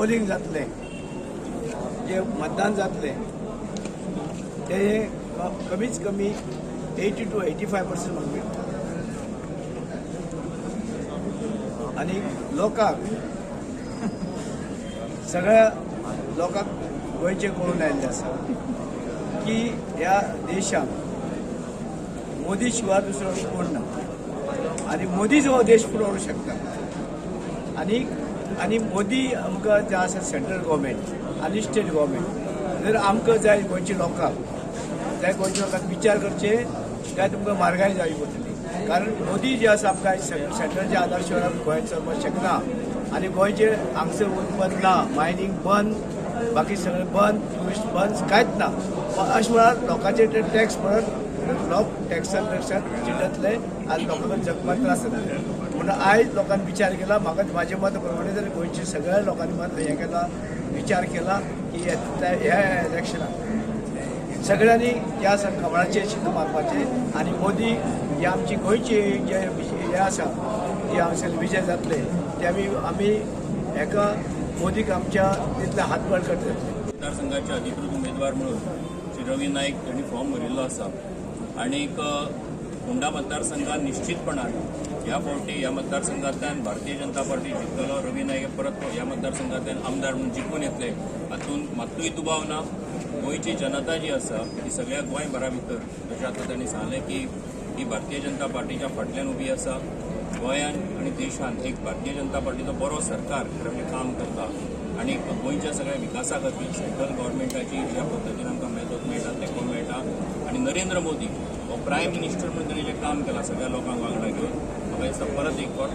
Polling जातलें, जे मतदान जातलें ते कमीच कमी 80 to 85% म्हाका मेळटा. आनी लोकांक सगळ्या लोकांक गोंयचें कळून आयिल्लें आसा की ह्या देशाक मोदी शिवाय दुसरो कोण ना आनी मोदीच हो देश फुडें व्हरूंक शकता. आनी आनी मोदी आमकां जे आसा सेंट्रल गव्हर्मेंट आनी स्टेट गव्हर्मेंट जर आमकां जाय गोंयच्या लोकांक जाय, गोंयच्या लोकांक विचार करचे जाय तुमकां म्हारगाय जाय पडटली. कारण मोदी जे आसा आमकां सेंट्रलच्या आदार शिवाय गोंयांत चलपाक शकना. आनी गोंयचें हांगसर उत्पन्न ना, मायनींग बंद, बाकी सगळें बंद, ट्युरिस्ट बंद, कांयच ना. अशें म्हळ्यार लोकांचे ते टॅक्स परत लोक टॅक्सान टॅक्सान चिड्डतले आनी लोकांक जगपाक त्रास जातले. म्हणून आयज लोकांनी विचार केला, म्हाका म्हाजे मत प्रमाणे जर गोंयच्या सगळ्या लोकांनी मत हें केला, विचार केला की ह्या इलेक्शनाक सगळ्यांनी जे आसा कमळाचें शिक्को मारपाचें आनी मोदी ही आमची गोंयची जे हे आसा जी हांगसर विजय जातले ते आमी आमी हेका मोदीक आमच्या तितले हातबळ करतले. मतदारसंघाचे अधिकृत उमेदवार म्हणून श्री रवी नायक हांणी फॉर्म भरिल्लो आसा आनी फोंडा मतदारसंघात निश्चितपणान ह्या फावटी ह्या मतदारसंघांतल्यान भारतीय जनता पार्टी जिखतलो. रवी नायक परत ह्या मतदारसंघांतल्यान आमदार म्हणून जिखून येतले हातूंत मात्तूय दुबाव ना. गोंयची जनता जी आसा ती सगळ्या गोंयभरा भितर जशें आतां तांणी सांगलें की ही भारतीय जनता पार्टीच्या फाटल्यान उबी आसा. गोंयान आनी देशान एक भारतीय जनता पार्टीचो बरो सरकार खरें म्हणजे काम करता आनी गोंयच्या सगळ्या विकासा खातीर सेंट्रल गव्हर्मेंटाची ज्या पद्दतीन आमकां मदत मेळटा, तेंको मेळटा. आनी नरेंद्र मोदी हो प्रायम मिनिस्टर म्हणून ताणें जें काम केलां सगळ्या लोकांक वांगडा घेवन, म्हाका दिसता परत एक फावट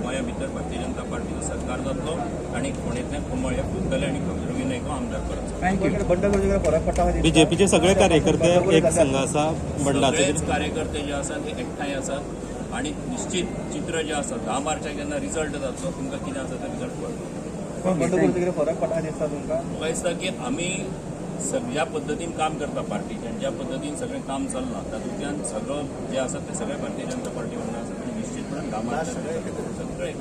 गोंया भितर भारतीय जनता पार्टीचो सरकार जातलो आनी फोंडेंतल्यान कमळ हें फुलतलें आनी रवी नायक हो आमदार परत. Thank you. बीजेपीचे सगळे कार्यकर्ते एक संघ आसा, बंडाचे सगळेच कार्यकर्ते जे आसात ते एकठांय आसात आनी निश्चित चित्र जें आसा 10 मार्चाक जेन्ना रिजल्ट जातलो तुमकां कितें आसा तो रिजल्ट कळटलो. फरक पडटा दिसता तुमकां? म्हाका दिसता की आमी सगळ्या पद्दतीन काम करता पार्टीचें, ज्या पद्दतीन सगळें काम चल्लां तातूंतल्यान सगळो जे आसा ते सगळे भारतीय जनता पार्टी वांगडा आसा आनी निश्चितपणान 10 मार्चाक सगळे.